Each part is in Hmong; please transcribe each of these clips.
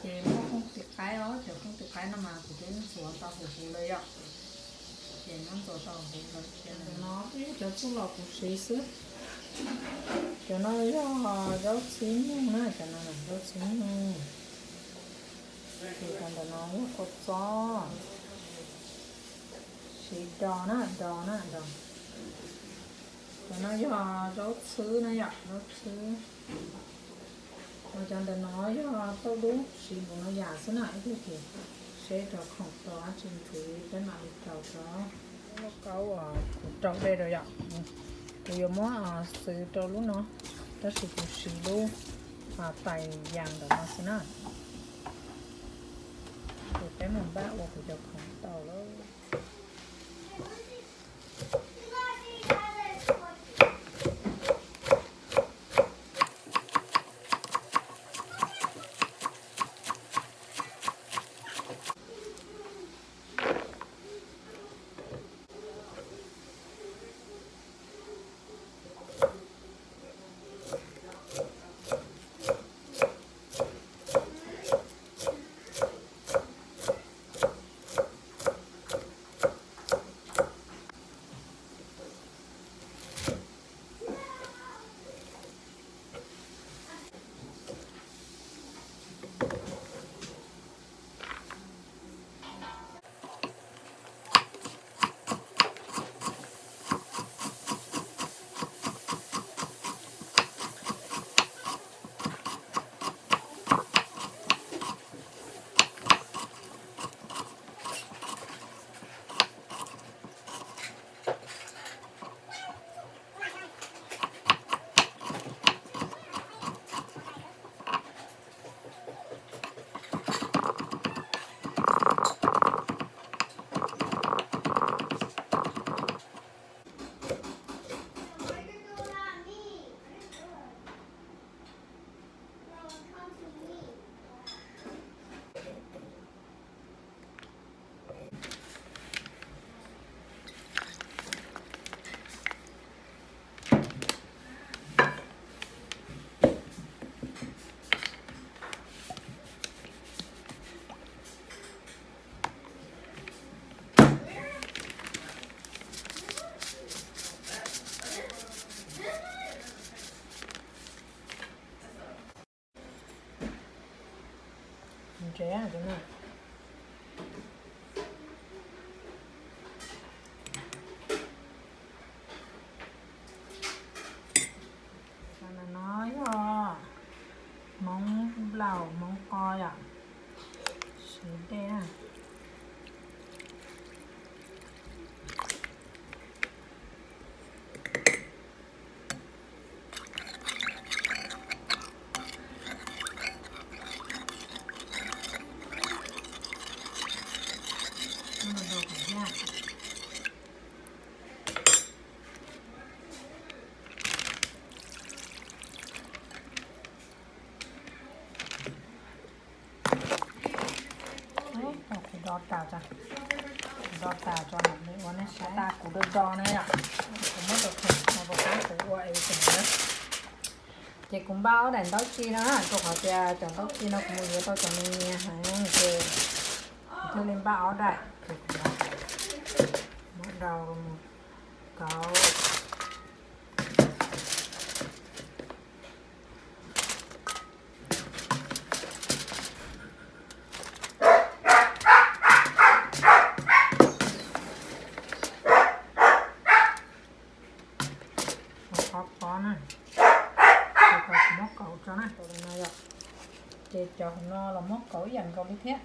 Ces muab khoom tiv qaib os, cov khoom tiv qaib no mas kuv twb ntxuav tau huv huv lawm yom. Ces muab ntxuav tau huv huv lawm ces no peb cov txuj lom kuv siv xwb. Cov no yog zaub txhwb nyuj na, cov no zaub txhwb nyuj. Ces cov ntawm no yog kua txob, siv dos na, dos na, dos. Cov no yog zaub txhwb na yom, zaub txhwb. Cov ntawm no yog tauj dub, siv npaum no yam xwb na, ib pliag ces seb rau khoom rau dab tsi nrhiav peb mam li rau rau. Lauj kaub uas kuv rau dej rau yom, kuv yuav muab xwb rau lub no, tab sis kuv siv lub tais yas ntawm no xwb na. Ces peb mus npaj ua kuv cov khoom tau lawm. Ntsev na. Cov no yog hmoov nplaum hmoov qos yom, siv dej na. Kuv do tas, kuv do tas tso mam li ua nej saib. Tas kuv do do na yom, kuv muab rau khoom no rau qab kuv ua es tseem na. Ces kuv npaj ob daim ntaub ci no, rau qhov tias cov ntaub ci no kuv mus yuav tau cov me nyias heev ces kuv thiaj li npaj ob daim. Ces kuv muab rau mus kauv. Qhov pob na, ces tau kuv muab kauv tso na, kauv li no yom. Ces cov hauv no los muab kauv ib yam nkaus li thiab.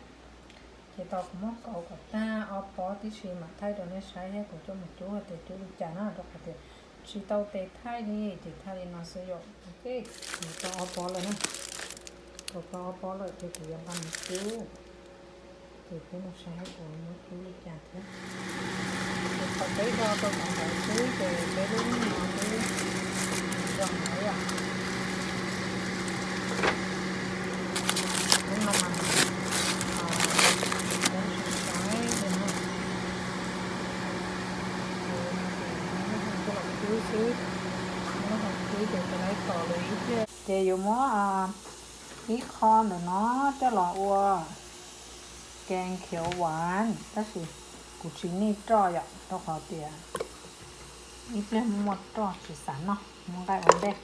Ces tau kuv muab kauv kom tag ob pob tib si mam thaij rau nej saib thiab kuv coj mus cub hais tias cub li cas na, rau qhov tias tsis tau tes thaij li ces thaij li no xwb yom. Ok, kuv tau ob pob lawm na, kuv tau ob pob lawm ces kuv yuav nqa mus cub. Ces peb mus saib kuv muab cub li cas thiab. Ces thaum peb do tau cov ntawd xwb ces peb lub no twb zoo lawm yom. Lub no mas peb tsis saib li na. Ces lub no ces lub hauv cub xwb, lub hauv cub ces tau laib tos li ib pliag. Ces yuav muab Ib qho ntawm no coj los ua kees khiav vas, tab sis kuv tsis nij roj yom, rau qhov tias ib pliag muaj roj tsis xav noj, muab nqaij ua ntej.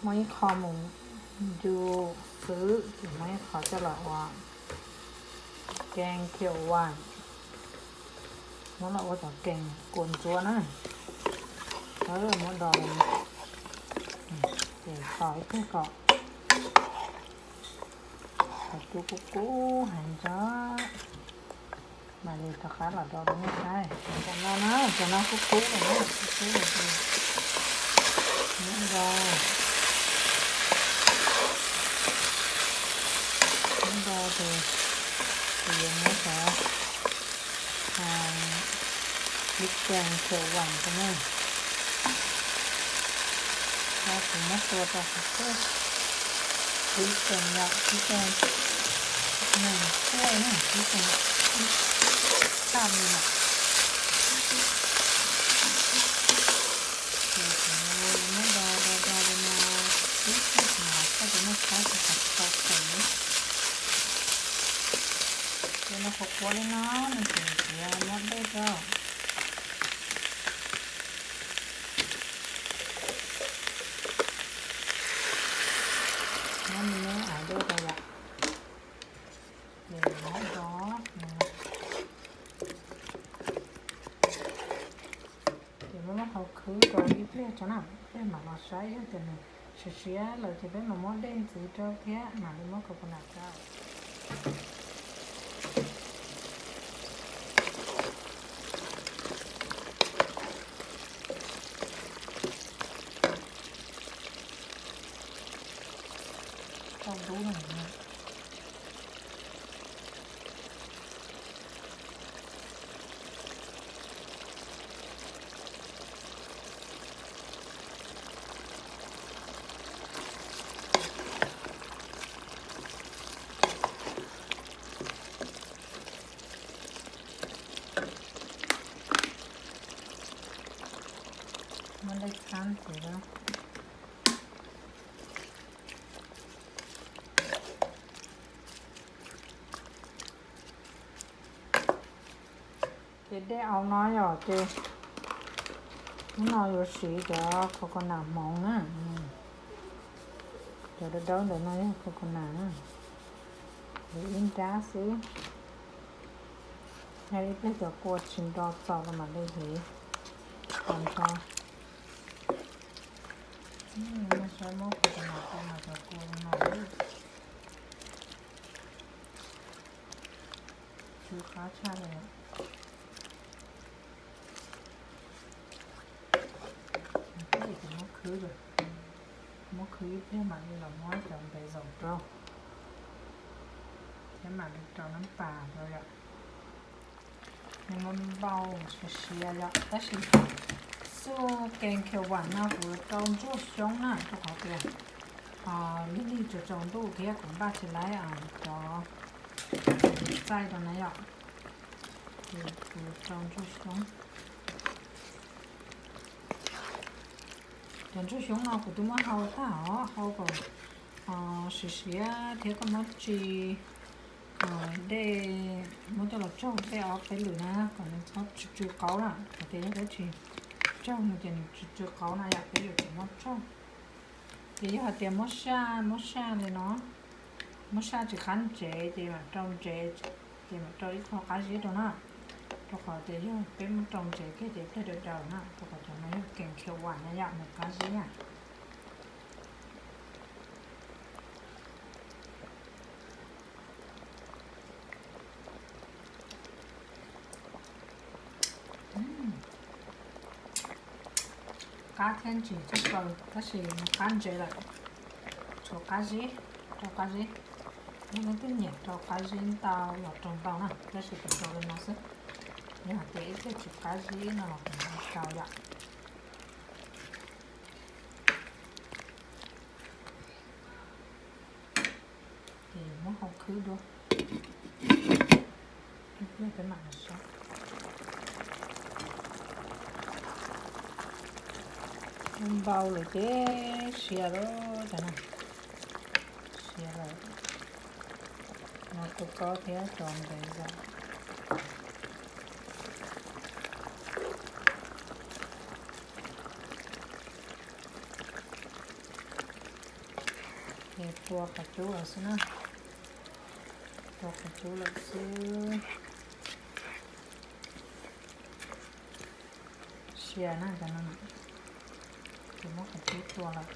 Muaj ib qho mus ncu xwb, ces muaj ib qho coj los ua kees khiav vas, muab los ua cov kees kua ntsuab na. Muab do, ces tso ib pliag kom cub kub kub heev tso, mam li rov qab los do rau nej saib. Cov no na, cov no kub kub lawm na, kub kub lawm ces muab do, muab do ces kuv yuav muab cov ib kees khiav vas rau nej. Kuv muab tua rau hauv xwb. Ib kees yom, ib kees nees thiab na, ib kees tshaj li lawm. Ces kuv muab do do do li no, ib pliag kuv mam thaij rau nej saib kom tau pem. Ces nws qhuav qhuav li no, nws tseem yuav muab dej rau. Muab me me av dej rau yom. Ces muab do, ces muab lub hau khwb rau ib pliag tso na, ib pliag mam los saib, yog tias nws siav siav lawm ces peb mam muab dej ntxiv rau thiab mam li muab coconut rau. Tau dub no. Muab dej txhab ntxiv na. Ces dej au no yom, ces hnub no yuav siv cov coconut hmoov na, cov dawb dawb ntawm no yog coconut na, hliv ib nrab xwb. Yog ib pliag cov kua tsis nro txaus los mam li hliv kom nro. Saib muab coconut tau mas cov kua li no. Tsw qab tshaj li. Muab khwb, muab khwb ib pliag mam li los muab cov basil rau, thiab mam li rau nab pas rau yom. Nws npau npau siav siav yom, tab sis xub kees khiav vas no kuv rau ntsuag xyoob na, rau qhov tias lig lig tsaus tsaus ntuj thiab kuv npaj tsis laib cov txaij rau na yom, ces kuv rau ntsuag xyoob. Cov ntsuag xyoob no kuv twb muab hau tag os, hau kom siav siav thiab koj muab tsis, dej, muab coj los tsaug dej ob peb lwm na, kom nws txhob tsw tsw qaub na, qhov tias yog dab tsi tsaug no ces nws tsw tsw qaub na yom, peb yuav tsum muab tsaug. Ces yog hais tias muab saj, muab saj li no, muab saj tsis qab ntsev ces mam rau ntsev, ces mam rau ib qho qab zib rau na, rau qhov tias yog peb muab rau ntsev kiag ces pliag daws daws na, rau qhov cov no yog kees khiav vas na yom, nws qab zib na. Qab thiab ntsim tshaj plaws tab sis nws qab ntsev lawm, tshuav qab zib, rau qab zib. Yog leej twg nyiam rau qab zib ntau los rau ntau na, tab sis kuv rau li no xwb. Yog hais tias ib pliag tsis qab zib no los kuv rau yom. Ces muab hau khwb dua, ib pliag peb mam los saib. Npau lawm ces sia lawm cov no, sia lawm. No kuj kaub thiab tso ntev zog. Ces tua qhov cub lawm xwb na, tua qhov cub lawm xwb. Sia na cov no, ces muab qhov cub tua lawm.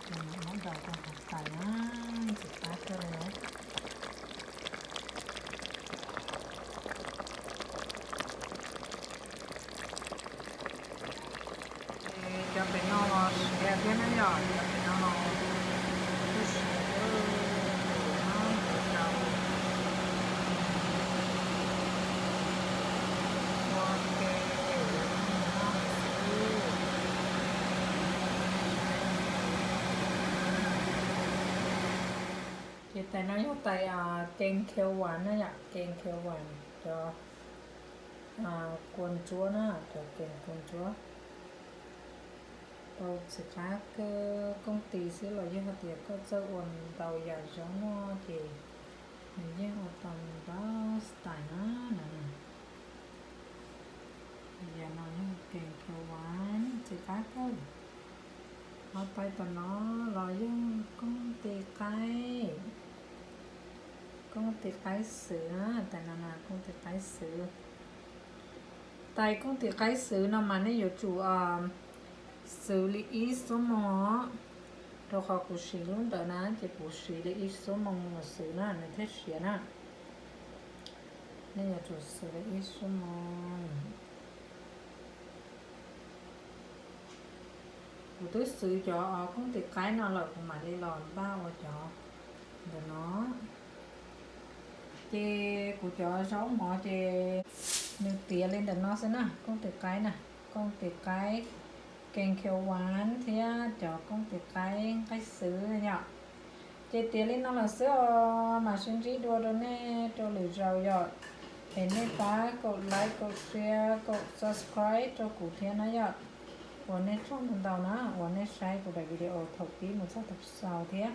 Ces muab daus rau hauv tais na, ntxim qab kawg li. Ces cov pem no los siav thiab na yom, cov pem no los kuj siav thiab. Ces tais no yog tais kees khiav vas na yom, kees khiav vas, cov kua ntsuab na, cov kees kua ntsuab. Tau txiv qab kawg, kooj tis xwb los yog hais tias koj txawj ua ntau yam zaub noj ces nws yeej ua tau ntau tais na. Yam no yog kees khiav vas, txiv qab kawg. Ho tais tom no los yog kooj tis qaib, kooj tis qaib xwb na, tais no na kooj tis qaib xwb. Tais kooj tis qaib xwb no mas nej yuav tsum xwv li ib xuab moos, rau qhov kuv siv lub ntawd na ces kuv siv li ib xuab moos mus xwv na nws thiaj siav na. Nej yuav tsum xwv li ib xuab moos. Kuv twb xwv cov kooj tis qaib no lawm kuv mam li los npaj ua cov ntawm no. Ces kuv cov zaub mov ces nws tiav li ntawm no xwb na, kooj tis qaib na, kooj tis qaib, kees khiav vas thiab cov kooj tis qaib nqaij xwb yom. Ces tiav li no lawm xwb os, mam sib ntsib dua rau nej rau lwm zaus yom. Es nej pab kaum like, kaum share, kaum subscribe rau kuv thiab na yom. Ua nej tsaug ntau ntau na uas nej saib kuv daim video thaum pib mus txog thaum xaus thiab.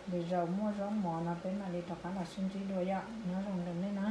Lwm zaus muaj zaub mov no peb mam li rov qab los sib ntsib dua yom. Nyob zoo rau nej na.